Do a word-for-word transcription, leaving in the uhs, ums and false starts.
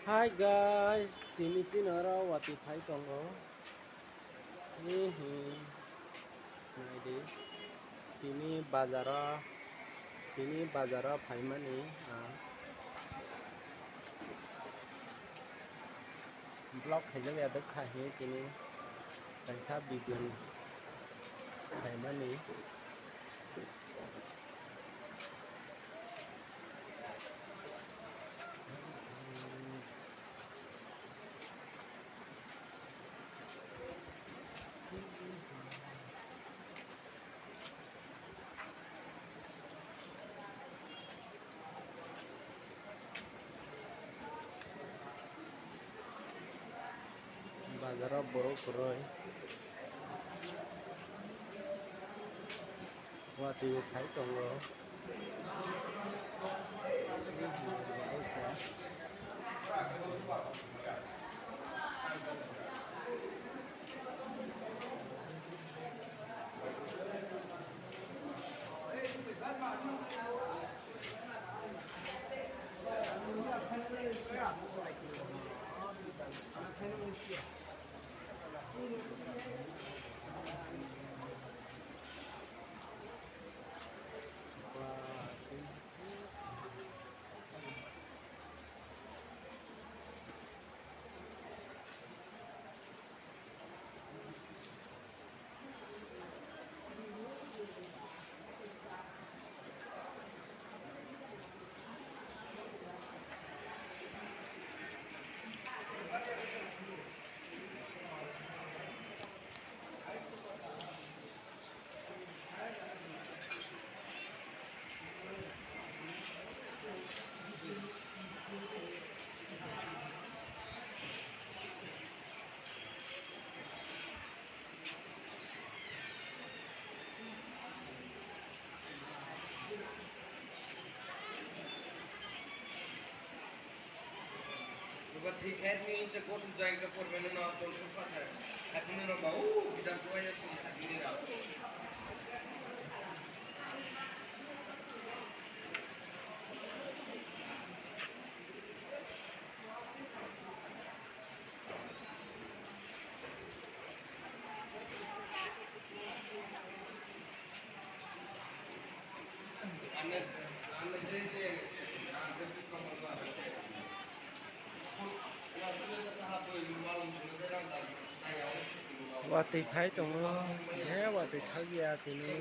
Hi guys, tini chini oro watwi phai tongo. Hihi. Naidi. Tini bazaro, tini bazaro phaimani ang vlog khaijak ya dokha hi tini kaisa video ni phaimani. Bazaro borok kwrwi watwi phai tongo. Eba thwi khe nini se gosu jang khe pormani no tong suk pha khe. Haikhe nini no ba u bidhan chuwai ya sung haikhe nini no. Watwi phai tongo, je watwi thakya tini.